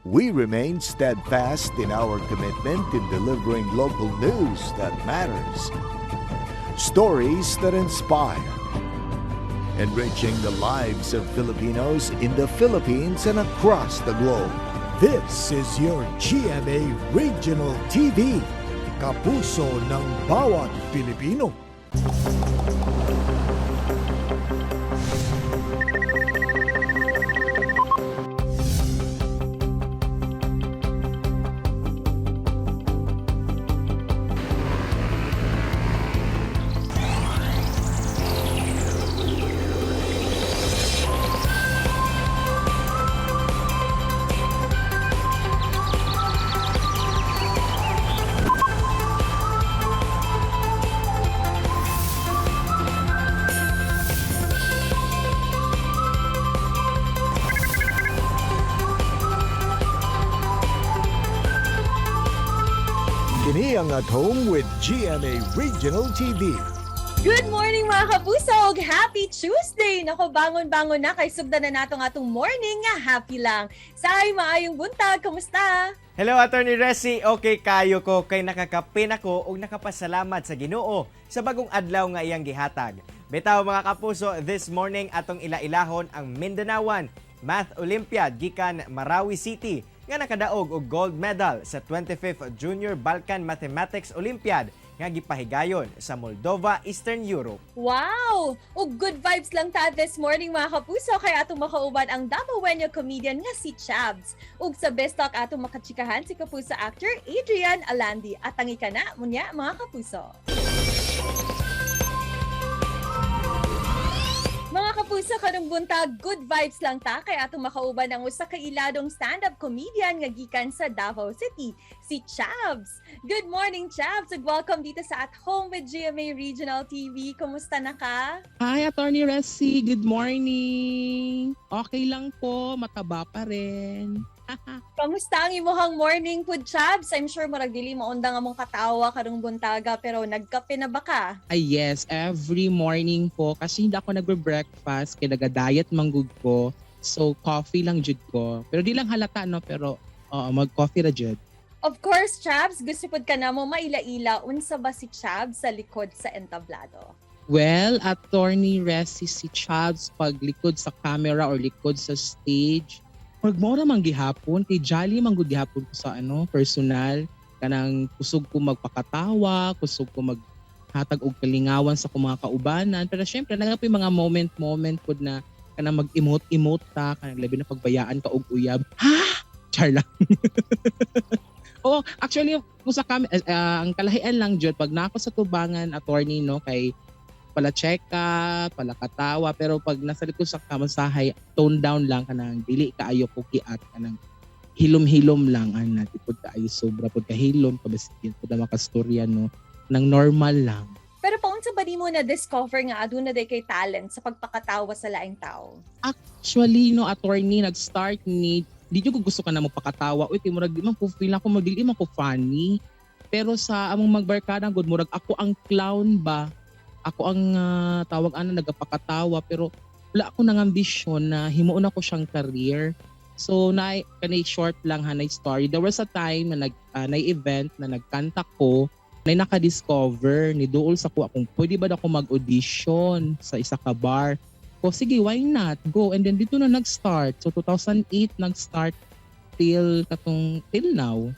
We remain steadfast in our commitment in delivering local news that matters, stories that inspire, enriching the lives of Filipinos in the Philippines and across the globe. This is your GMA Regional TV, kapuso ng bawat Pilipino. Kini ang At Home with GMA Regional TV. Good morning, mga kapuso! Ug happy Tuesday! Nako, bangon-bangon na kay sugdan na nato ang atong morning nga happy lang. Say, maayong buntag, kamusta? Hello, Attorney Resi. Okay kayo ko kay nakakapin ako ug nakapasalamat sa Ginoo sa bagong adlaw nga iyang gihatag. Bitaw, mga kapuso, this morning atong ilailahon ang Mindanaoan Math Olympiad gikan Marawi City nga nakadaog og gold medal sa 25th Junior Balkan Mathematics Olympiad nga gipahigayon sa Moldova, Eastern Europe. Wow! Ug good vibes lang ta this morning, mga kapuso, kay atong makauban ang Davaoenyo comedian nga si Chabs. Ug sa Best Talk, atong makachikahan si kapuso actor Adrian Alandi. At ang na munya, mga kapuso. Mga kapuso, karong buntag, good vibes lang ta kay atong makauban ang usa ka iladong stand-up comedian nga gikan sa Davao City, si Chabs. Good morning, Chabs, ug welcome dito sa At Home with GMA Regional TV. Kumusta na ka? Hi, Attorney Resi. Good morning. Okay lang po. Mataba pa rin. Kamusta ang imuhang morning pud, Chabs? I'm sure murag dili maundang among katawa karong buntaga, pero nagkape na ba ka? Ay, yes. Every morning po. Kasi hindi ako nagbe-breakfast. Kaya nag-diet manggug ko. So, coffee lang jud ko. Pero di lang halata, no? Pero, oo, mag-coffee ra jud. Of course, Chabs, gusto pud ka namo maila-ila unsa ba si Chabs sa likod sa entablado. Well, Attorney Resi, si Chabs pag likod sa camera or likod sa stage, pag mo man gihapon, kay jolly man gud gihapon ko sa ano, personal, kanang kusog ko magpakatawa, kusog ko maghatag og kalingawan sa akong mga kaubanan. Pero syempre, naa yung mga moment-moment pud na kanang mag-emote-emote ta, kanang labi na pagbayaan ka og uyab. Ha? Char lang. Oh, actually, kung sa ang kalahian lang jud pag nako sa tubangan, attorney, no, kay pala cheka, pala katawa, pero pag nasa likod sa kamasahay, tone down lang, kanang dili kaayo ko kiat, kanang hilom-hilom lang ana, di pud kaayo sobra pud kahilom kabasikin pud na makastorya, no, nang normal lang. Pero paunsa ba nimo na discover nga aduna day kay talent sa pagpakatawa sa laing tao? Actually, no, attorney, nag-start ni di ko gusto ka na magpakatawa, uy, kay murag di man ko feel ako magdili man ko funny, pero sa among magbarkada gud, murag ako ang clown ba, ako ang tawag ana, nagapakatawa, pero wala ako nang ambisyon na himuon ako siyang career. So na kanay short lang hanay story. There was a time na nag na event na nagkanta ko, na naka-discover ni duol sa kuha kung pwede ba ako mag-audition sa isa ka bar ko. Sige, why not, go. And then dito na nag-start. So 2008 nag-start till katong till now.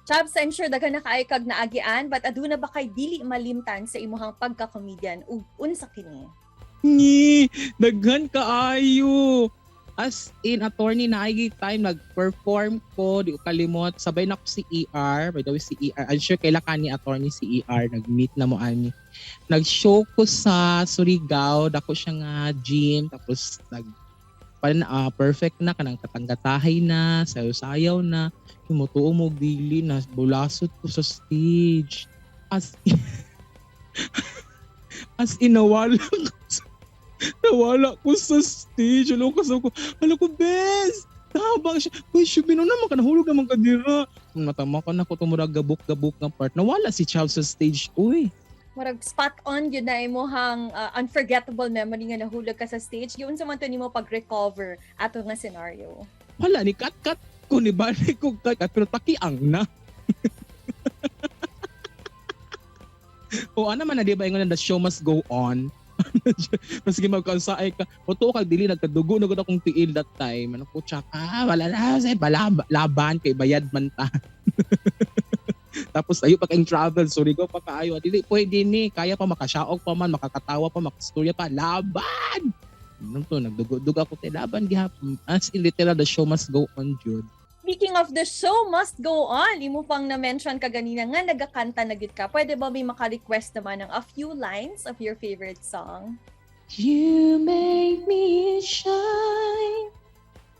Chabs, I'm sure daghan na kaayo kag naagian, but aduna ba kay dili malimtan sa imuhang pagka-comedian ug unsa kini? Ni, daghan kaayo. As in, attorney, na ay time nag-perform ko, di ko kalimot, sabay na ko si ER, by the way, si ER, I'm sure kaila ka ni attorney si ER, nag-meet na mo ani. Nag-show ko sa Surigao, dako siya nga gym, tapos nag pan perfect na kanang katanggatahay na, sayaw-sayaw na, himutuo mo dili na bulasot ko sa stage. As in nawala ko sa stage. Alam ko, sa ko, alam ko, bes! Tabang siya. Uy, syubino naman ka, nahulog naman ka dira. Natama ka na ko, tumurag gabuk-gabuk ng part. Nawala si Charles sa stage. Uy. Murag spot on yun na imuhang unforgettable memory nga nahulog ka sa stage. Giunsa man to nimo pag-recover ato nga scenario? Wala, ni cut-cut Ko ni balik ko kay pero takiang na. O ana man na, di ba, ingon na the show must go on. Maski magkansaay ka. O tuo kag dili nagkadugo na gud akong tiil that time. Ano ko tsaka wala na say bala, laban kay bayad man ta. Tapos ayo pa kayong travel, sorry go pa kaayo. Dili pwede ni, kaya pa makasyaog pa man, makakatawa pa, makastorya pa, laban. Ano to, nagdugo-dugo ako kay laban gihapon. As in literal, the show must go on, jud. Speaking of the show must go on, imo pang na-mention kaganina nga nagakanta na gid ka. Pwede ba may maka-request naman ng a few lines of your favorite song? You make me shine,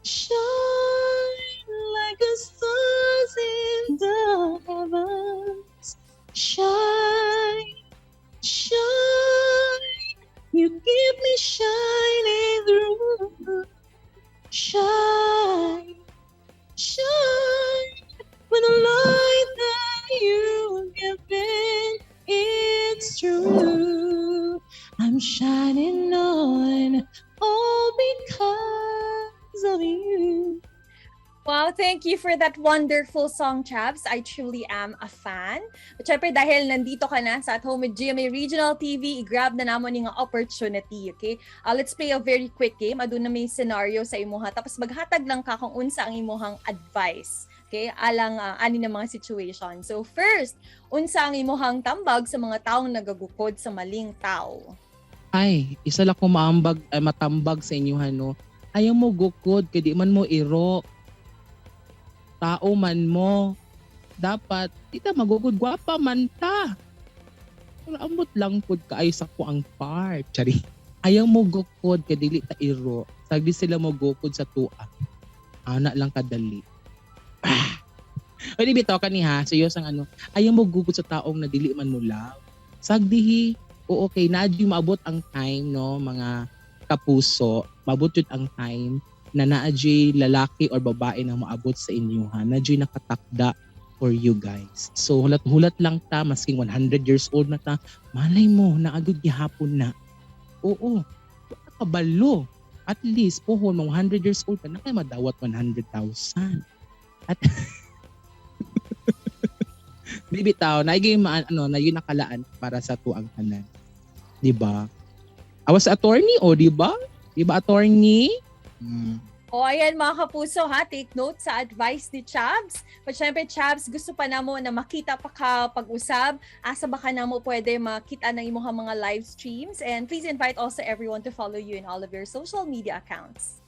shine like a stars in the heavens. Shine, shine, you keep me shining through. Shine, shine, with the light that you give me, it's true. I'm shining on all because of you. Wow, thank you for that wonderful song, Chabs. I truly am a fan. At syempre, dahil nandito ka na sa At Home with GMA Regional TV, i-grab na namo ni nga opportunity, okay? Let's play a very quick game. Aduna may scenario sa imuha. Tapos maghatag lang ka kung unsa ang imuhang advice. Okay? Alang ani ng mga situation. So first, unsa ang imuhang tambag sa mga taong nagagukod sa maling tao? Ay, isa lang ko maambag, ay, matambag sa inyo, no? Ayaw mo gukod, kay di man mo iro. Tao man mo. Dapat, di ta magugod, gwapa man ta. Pero ambot lang pud kaayo sa ko ang part. Chari. Ayaw mo gukod, kay dili ta iro. Sagdi sila mo gukod sa tua. Ana lang kadali. Ah. Pwede bitaw ka ni ha, seryoso ang ano. Ayaw mo gugod sa taong na dili man mo love. Sagdihi, oo, okay, na maabot ang time, no, mga kapuso, maabot yun ang time na naadyoy lalaki or babae na maabot sa inyo ha, naadyoy nakatakda for you guys. So hulat-hulat lang ta, masking 100 years old na ta, malay mo, naagod gihapon na. Oo, wala kabalo. At least, pohon, mga 100 years old ka na kay madawat 100,000. At di bitaw, naigay ano, na yun nakalaan para sa tuang tanan. Di ba? Awas sa attorney, o di ba? Di ba attorney? O ayan mga kapuso ha, take note sa advice ni Chabs. But syempre Chabs, gusto pa namo na makita pa ka pag-usab. Asa ba ka namo pwede makita ng imong mga live streams? And please invite also everyone to follow you in all of your social media accounts.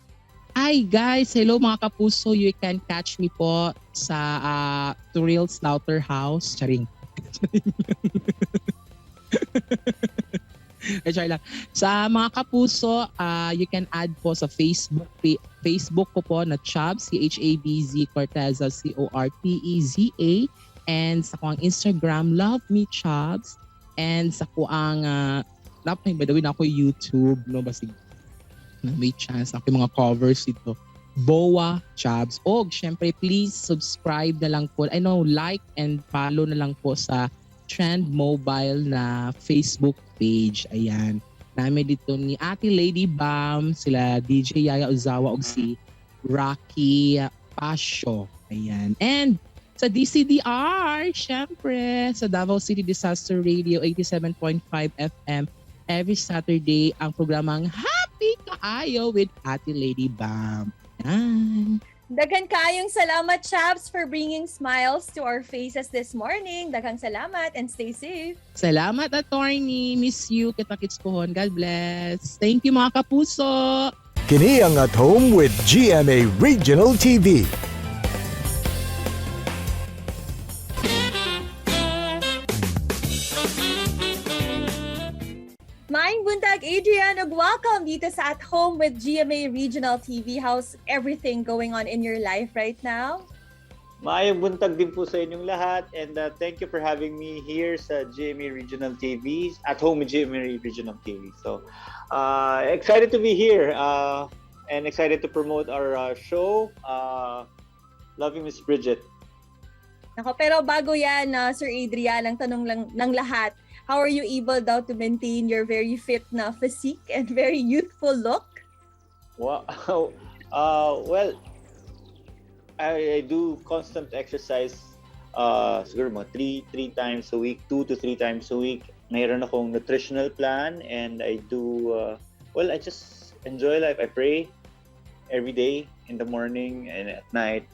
Hi guys! Hello mga kapuso! You can catch me po sa Turil Slaughterhouse. Charing. Eh, char lang. Sa mga kapuso, you can add po sa Facebook Facebook ko po na Chabz, C-H-A-B-Z Corteza, C-O-R-T-E-Z-A. And sa kuang Instagram, Love Me Chabz. And sa kuang, by the way, na ako YouTube, no, basig na may chance ako yung mga covers ito. Boa Chabz. Og syempre, please subscribe na lang po. I know, like and follow na lang po sa Trend Mobile na Facebook page. Ayan. Namin dito ni Ate Lady Bam, sila DJ Yaya Ozawa ug si Rocky Pasio. Ayan. And sa DCDR, syempre, sa Davao City Disaster Radio 87.5 FM, every Saturday ang programang Happy Kaayo with Ate Lady Bam. Ayan. Daghan kaayong salamat, Chabs, for bringing smiles to our faces this morning. Daghang salamat and stay safe. Salamat, attorney. Miss you. Kita-kits pohon. God bless. Thank you, mga kapuso. Kini ang At Home with GMA Regional TV. Maayong buntag, Adrian, ug welcome dito sa At Home with GMA Regional TV. How's everything going on in your life right now? Maayong buntag din po sa inyong lahat and thank you for having me here sa GMA Regional TV, At Home with GMA Regional TV. So, excited to be here and excited to promote our show, Loving Miss Bridget. Nako, pero bago yan, Sir Adrian, ang tanong lang ng lahat, how are you able daw to maintain your very fit na physique and very youthful look? Wow. Well, I do constant exercise, siguro mga three times a week, 2 to 3 times a week. Mayroon akong nutritional plan and I do, well, I just enjoy life. I pray every day in the morning and at night.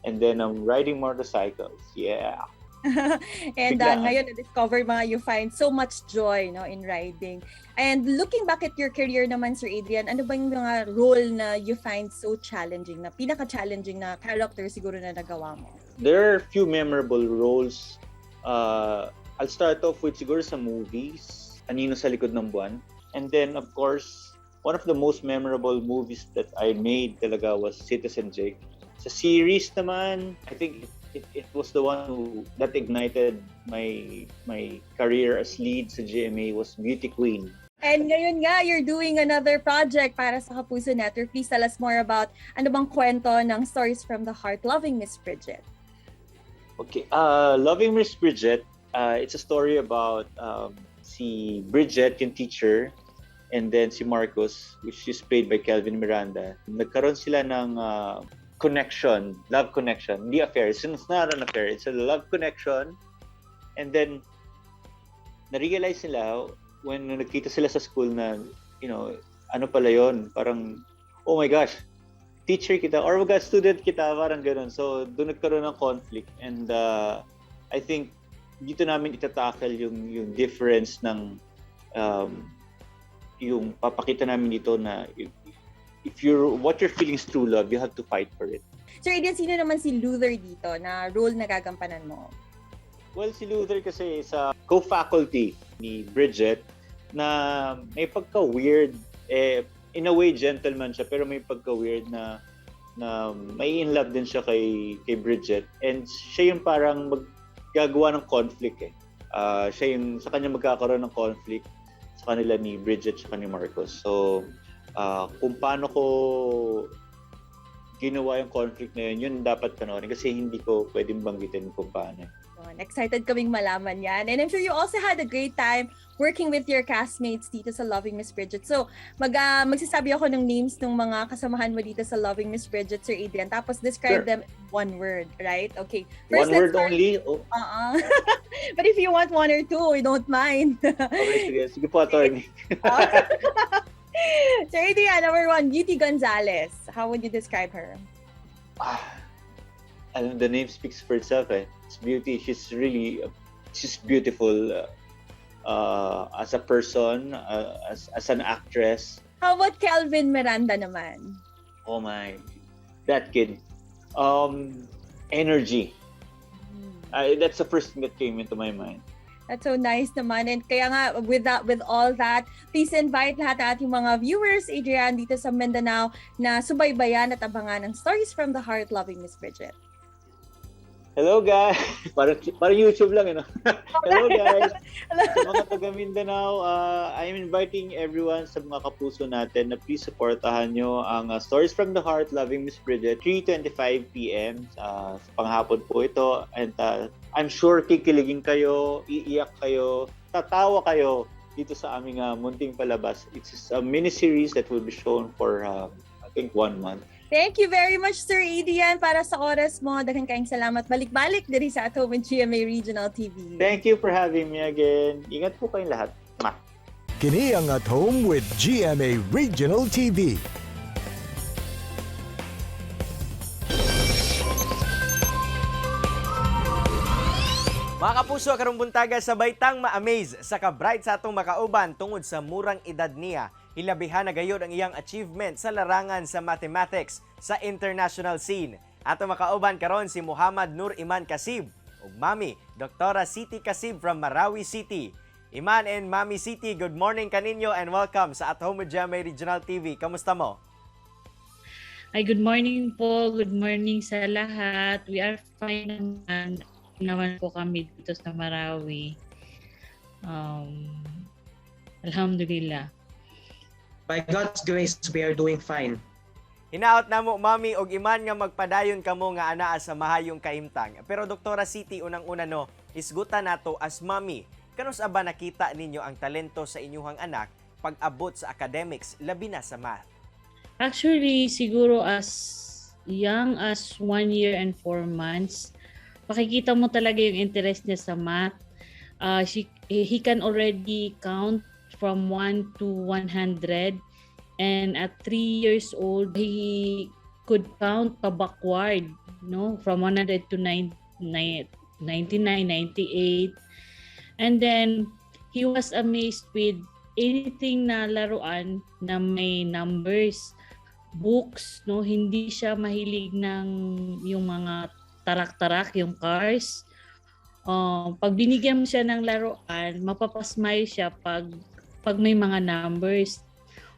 And then I'm riding motorcycles. Yeah. And Biglaan. Ngayon, na-discover mga you find so much joy, no, in riding. And looking back at your career naman, Sir Adrian, ano ba yung mga role na you find so challenging, na pinaka-challenging na character siguro na nagawa mo? There are a few memorable roles. I'll start off with siguro sa movies, Anino sa Likod ng Buwan. And then, of course, one of the most memorable movies that I made talaga was Citizen Jake. Sa series naman, I think it was the one that ignited my career as lead sa GMA was Beauty Queen. And ngayon nga, you're doing another project para sa Kapuso Network. Please tell us more about ano bang kwento ng Stories from the Heart, Loving Miss Bridget. Okay, Loving Miss Bridget, it's a story about si Bridget, yung teacher, and then si Marcus, which is played by Kelvin Miranda. Nagkaroon sila ng connection, love connection. Hindi affair. It's not an affair. It's a love connection. And then, na-realize nila when nagkita sila sa school na, ano pala yon, parang, "Oh my gosh, teacher kita or wag student kita," parang ganun. So, doon nagkaroon ng conflict. And I think dito namin ita-tackle yung difference ng yung papakita namin dito na if you're what you're feeling is true love, you have to fight for it. Sir Adrian, sino naman si Luther dito na role na gagampanan mo? Well, si Luther kasi is a co-faculty ni Bridget na may pagka-weird, eh, in a way gentleman siya, pero may pagka-weird na may in love din siya kay Bridget. And siya yung parang maggagawa ng conflict eh. Siya yung sa kanya magkakaroon ng conflict sa kanila ni Bridget at ni Marcos. So, kung paano ko ginawa yung conflict na yun, yun dapat panoorin kasi hindi ko pwedeng banggitin kung paano. Yun. Excited kaming malaman yan. And I'm sure you also had a great time working with your castmates dito sa Loving Miss Bridget. So, magsasabi ako ng names ng mga kasamahan mo dito sa Loving Miss Bridget, Sir Adrian. Tapos describe Sure. them in one word, right? Okay. One Let's word start- only? Oh, Uh-uh. But if you want one or two, we don't mind. Okay, sige. Sige po, attorney. Sir Adrian, number one, Beauty Gonzalez. How would you describe her? Ah, alam, the name speaks for itself eh. It's Beauty. She's beautiful as a person, as an actress. How about Kelvin Miranda naman? Oh my, that kid. Energy. That's the first thing that came into my mind. That's so nice naman. And kaya nga, with all that, please invite lahat ng ating mga viewers, Adrian, dito sa Mindanao na subaybayan at abangan ang Stories from the Heart, Loving Miss Bridget. Hello guys! Parang YouTube lang, eh, no? Hello guys! Sa mga taga Mindanao, I'm inviting everyone sa mga kapuso natin na please supportahan nyo ang Stories from the Heart, Loving Miss Bridget, 3:25 p.m. Sa panghapon po ito. And I'm sure kikiligin kayo, iiyak kayo, tatawa kayo dito sa aming munting palabas. It's a mini-series that will be shown for I think one month. Thank you very much, Sir Adrian, para sa oras mo. Daghan kayong salamat. Balik-balik diri sa At Home with GMA Regional TV. Thank you for having me again. Ingat po kayong lahat. Mwah! Kini ang At Home with GMA Regional TV. Mga kapuso, karong buntaga sabay tang ma-amaze sa ka-bright sa atong makauban tungod sa murang edad niya. Hilabihan na gayod ang iyang achievement sa larangan sa mathematics sa international scene. Ato makauban karon si Muhammad Nur Iman Kasib ug Mami Dr. Siti Kasib from Marawi City. Iman and Mami Siti, good morning kaninyo and welcome sa At Home with GMA Regional TV. Kamusta mo? Ay, good morning po. Good morning sa lahat. We are fine naman po kami dito sa Marawi. Alhamdulillah. By God's grace, we are doing fine. Hinaot namo, Mami og Iman, nga magpadayon kamo nga anaa sa mahayong kahimtang. Pero Doktora Siti, unang-una no, isgutan nato as mami. Kanus-a ba nakita ninyo ang talento sa inyuhang anak pag-abot sa academics, labi na sa math? Actually, siguro as young as 1 year and 4 months, makikita mo talaga yung interest niya sa math. He can already count from 1 to 100, and at 3 years old, he could count pa backward, no, from 100 to 9, 99, 98. And then he was amazed with anything na laruan na may numbers, books, no? Hindi siya mahilig ng yung mga tarak-tarak, yung cars. Pag binigyan mo siya ng laruan, mapapasmile siya pag may mga numbers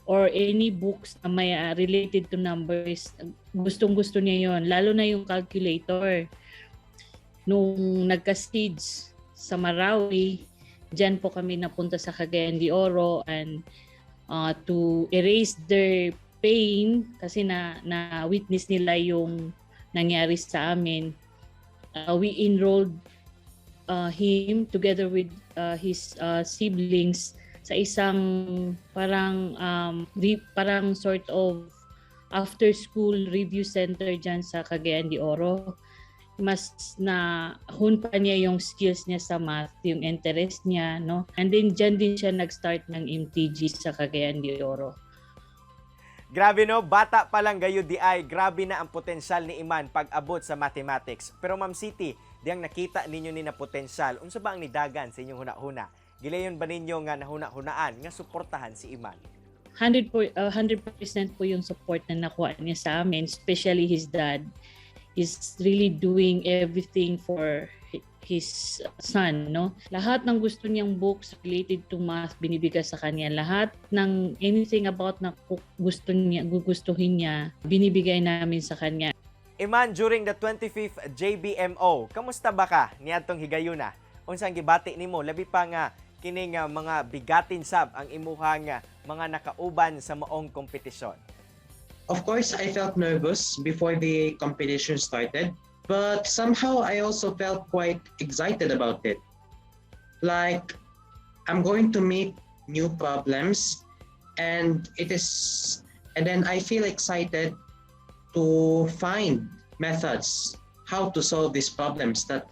or any books na may related to numbers. Gustong-gusto niya yon, lalo na yung calculator. Nung nagka-siege sa Marawi, diyan po kami napunta sa Cagayan de Oro and to erase their pain kasi na witness nila yung nangyari sa amin. We enrolled him together with his siblings sa isang parang sort of after school review center diyan sa Cagayan de Oro. Mas na hone pa niya yung skills niya sa math, yung interest niya, no? And then diyan din siya nag-start ng MTG sa Cagayan de Oro. Grabe no, bata pa lang gayud di ay, grabe na ang potensyal ni Iman pag abot sa mathematics. Pero Ma'am City, diyang nakita ninyo ni na potensyal, unsa ba ang nidagan sa inyong huna-huna? Gilayon ba ninyo nga nahuna-hunaan nga suportahan si Iman? 100% po yung support na nakuha niya sa amin, especially his dad is really doing everything for his son, no? Lahat ng gusto niyang books related to math, binibigay sa kanya. Lahat ng anything about na gusto niya, gugustuhin niya, binibigay namin sa kanya. Iman, during the 25th JBMO, kamusta ba ka niadtong higayuna? Unsang gibati nimo, labi pa nga kini nga mga bigatin sab ang imuhang mga nakauban sa maong kompetisyon? Of course, I felt nervous before the competition started, but somehow I also felt quite excited about it. Like, I'm going to meet new problems, and then I feel excited to find methods how to solve these problems that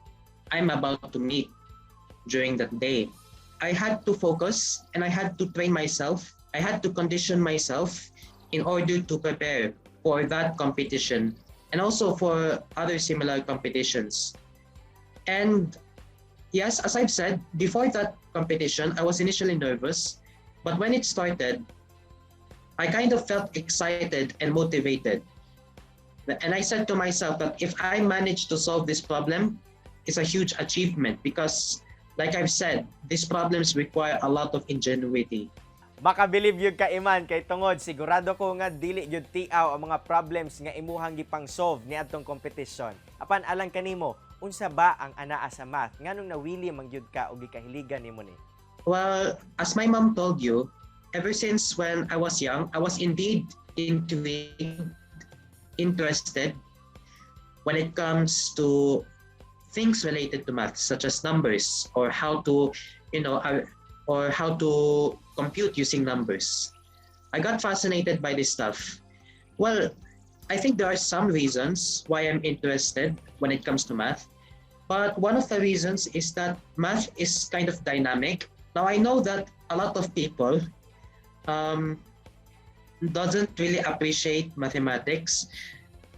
I'm about to meet during that day. I had to focus and I had to train myself. I had to condition myself in order to prepare for that competition and also for other similar competitions. And yes, as I've said, before that competition, I was initially nervous, but when it started, I kind of felt excited and motivated. And I said to myself that if I manage to solve this problem, it's a huge achievement because, like I've said, these problems require a lot of ingenuity. Makabilib gyud ka, Iman, kay tungod sigurado ko nga dili gyud tiaw ang mga problems nga imuhang gipang-solve niadtong kompetisyon. Apan alang kanimo, unsa ba ang anaa sa math? Nganong nawili man gyud ka og gikahiligan nimo ni? Well, as my mom told you, ever since when I was young, I was indeed intrigued, interested when it comes to things related to math, such as numbers or how to compute using numbers. I got fascinated by this stuff. Well, I think there are some reasons why I'm interested when it comes to math. But one of the reasons is that math is kind of dynamic. Now, I know that a lot of people doesn't really appreciate mathematics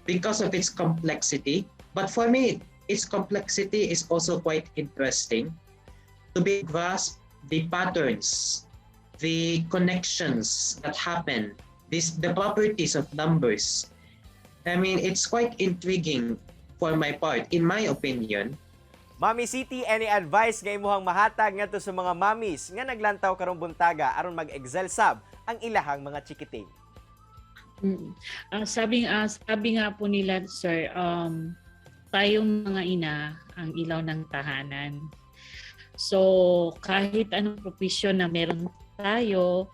because of its complexity. But for me, its complexity is also quite interesting to be grasp the patterns, the connections that happen, the properties of numbers. I mean, it's quite intriguing for my part, in my opinion. Mami City, any advice nga imuhang mahatag ngadto sa mga mamis nga naglantaw karong buntaga aron mag-excel sab ang ilahang mga chikiting? Sabi nga po nila, sir, tayong mga ina ang ilaw ng tahanan. So, kahit anong profession na meron tayo,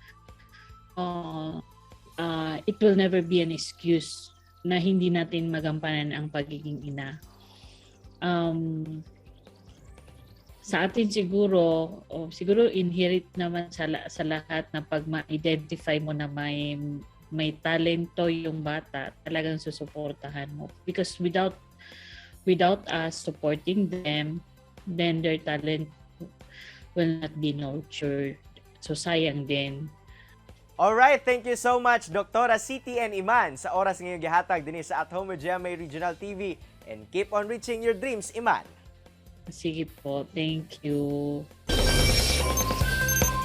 it will never be an excuse na hindi natin magampanan ang pagiging ina. Sa atin siguro, o siguro inherit naman sa lahat na pag ma-identify mo na may may talento yung bata, talagang susuportahan mo. Because without us supporting them, then their talent will not be nurtured. So sayang din. Alright, thank you so much, Dr. Siti and Iman, sa oras ngayong gihatag dinhi sa At Home with GMA Regional TV. And keep on reaching your dreams, Iman. Sige po, thank you.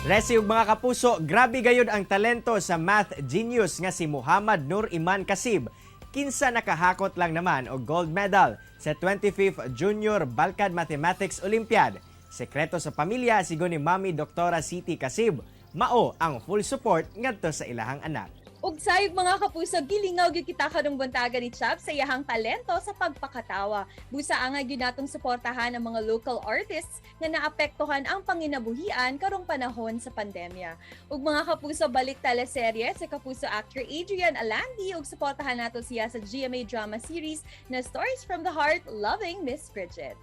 Resi ug mga kapuso, grabe gayud ang talento sa math genius nga si Muhammad Nur Iman Kasib. Kinsa nakahakot lang naman og gold medal sa 25th Junior Balkan Mathematics Olympiad. Sekreto sa pamilya sigon ni Mami Doktora Siti Kasib, mao ang full support ngadto sa ilahang anak. Ug sayog, mga kapuso, gilingaw gyud kita karong buntaga ni Chab sa iyahang talento sa pagpakatawa. Busa angay gyud natong suportahan ang mga local artists nga naapektuhan ang panginabuhian karong panahon sa pandemya. Ug mga kapuso, balik teleserye sa Kapuso actor Adrian Alandy ug suportahan nato siya sa GMA drama series na Stories from the Heart, Loving Miss Bridget.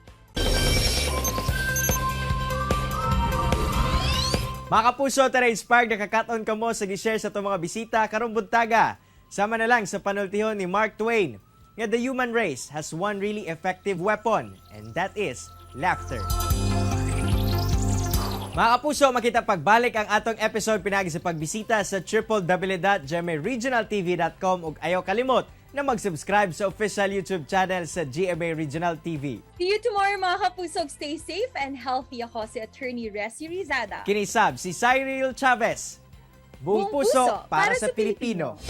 Mga kapuso, tara inspired nakakaton kamo sa gi-share sa atong mga bisita karong buntaga. Sama na lang sa panultihon ni Mark Twain nga the human race has one really effective weapon, and that is laughter. Mga kapuso, makita pagbalik ang atong episode pinagi sa pagbisita sa www.gmaregionaltv.com ug ayaw kalimot na mag-subscribe sa official YouTube channel sa GMA Regional TV. See you tomorrow, mga kapuso. Stay safe and healthy. Ako si Attorney Resi Rizada. Kinisab si Cyril Chavez. Buong puso para sa Pilipino.